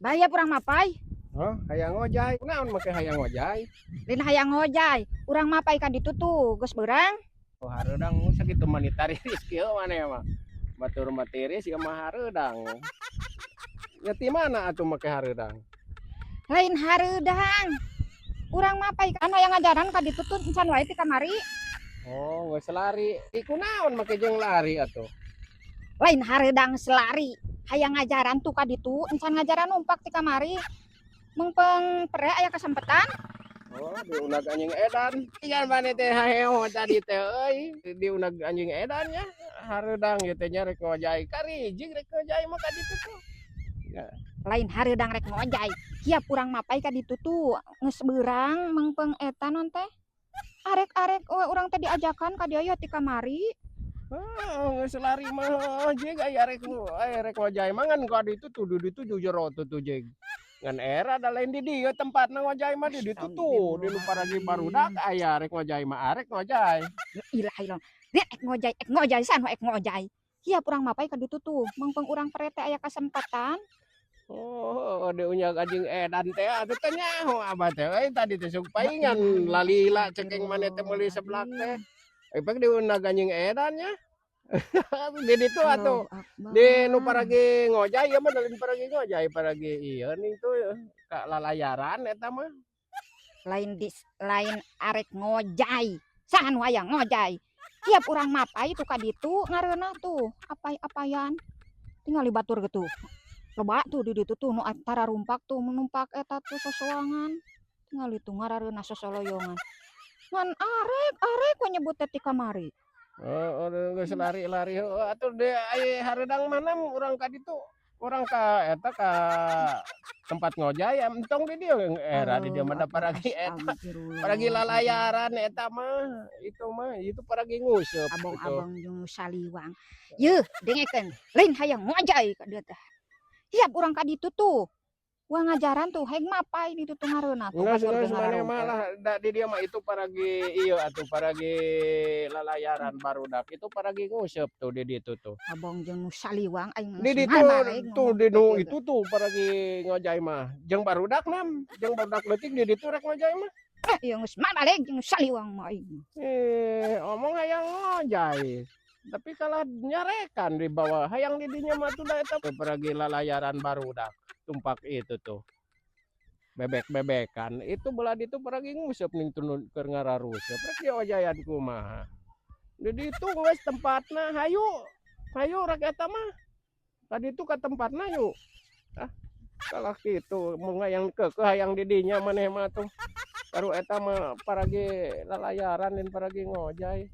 Bahaya urang mapay. Hah, hayang ngojay. Naon make hayang ngojay? Lain hayang ngojay. Urang mapay ka ditu tuh, geus beurang. Oh, hareudang sakitu mah tiris kieu maneh mah. Batur mah tiris ieu mah hareudang. Ya ti mana atuh make hareudang? Lain hareudang. Urang mapay kan hayang ngajaran ka ditu tuh encan wae ti kamari. Oh, geus lari. Iku naon make jeung lari atuh? Lain hareudang selari. Hayang ngajaran tuh ka ditu, encan ngajaran numpak ti kamari. Mengpeng pere aya kesempatan. Oh, diunag anjing edan. Ikan maneh teh haheo tadi teh euy. Diunag anjing edan nya. Hareudang ieu teh nya rek ngojay. Karijing rek ngojay mah ka ditu tuh. Ya. Lain hareudang rek ngojay. Kiap urang mapay ka ditu tuh geus beurang mengpeng eta non teh. Arek-arek we urang teh diajakan ka dieu ya ti kamari. Ah, geus lari mah jeung aya rek aya rek ngojay mah ngan ka ditu tuh di ditu jero tuh tuh jeung. Ngan era da lain di dieu tempatna ngojay mah di ditu tuh di nu paragi barudak aya rek ngojay mah arek ngojay. Ya ilah ilah. Rek ngojay, ek ngojay san ek ngojay. Kiap urang mapay ka ditu tuh, mengpeng urang pere teh aya kesempatan. Oh, diunag anjing edan teh atuh teh nyaho abah teh euy tadi teh sok paingan lalila cekeng maneh teh meuli seblak teh. Ipek diunag anjing edan nya. Di ditu atuh. Di nu paragi ngojay ieu mah lain paragi ngojay paragi ieu ning tuh ka lalayaran eta mah. Lain dis lain arek ngojay. Saha nu hayang ngojay? Kiap urang mapay tuh ka ditu ngareunah tuh apay-apayan. Tingali batur ge tuh. Loba tuh di ditu tuh nu antara rumpak tuh numpak eta tuh sosoangan. Tingali tuh ngarareunah sosoloyongan. Ngan arek arek we nyebut teh ti kamari. Oh, geus lari-lari heueuh atuh de aya hareudang mana urang ka ditu. Urang ka eta ka tempat ngojay entong di dieu era di dieu mah da paragi eta paragi lalayaran eta mah itu mah itu paragi nguseup gitu. Abong-abong jeung saliwang. Yeuh, dengekeun, lain hayang ngojay ka dieu teh. Hiap urang ka ditu tuh. Wah ngajaran tuh hayang mapay di ditu ngareunah tuh. Geus Batur geus ge maneh mah ngararumpet. Lah da di dieu mah itu paragi ieu atuh paragi lalayaran barudak itu paragi nguseup tuh di ditu tuh. Abong jeung nu saliwang aing Di geus ditu balik tuh ngomong di nu kieu ge. Itu tuh paragi ngojay mah. Jeung barudak nam, jeung barudak leutik di ditu rek ngojay mah. Eh, ieu geus balik jeung saliwang mah aing. Eh, omong hayang ngojay. Tapi kalah nyarekan di bawah hayang di dinya mah tuh da eta paragi lalayaran barudak tumpak itu tuh. Bebek-bebekan itu belah ditu paragi nguseup ning teu keur ngararuseep rek diojayan kumaha. Di ditu geus tempatna hayu. Hayu rek eta mah. Ka ditu ka tempatna yuk. Ah, kalah kitu mun hayang keukeuh hayang di dinya maneh mah tuh. Baru eta mah paragi lalayaran dan paragi ngojay.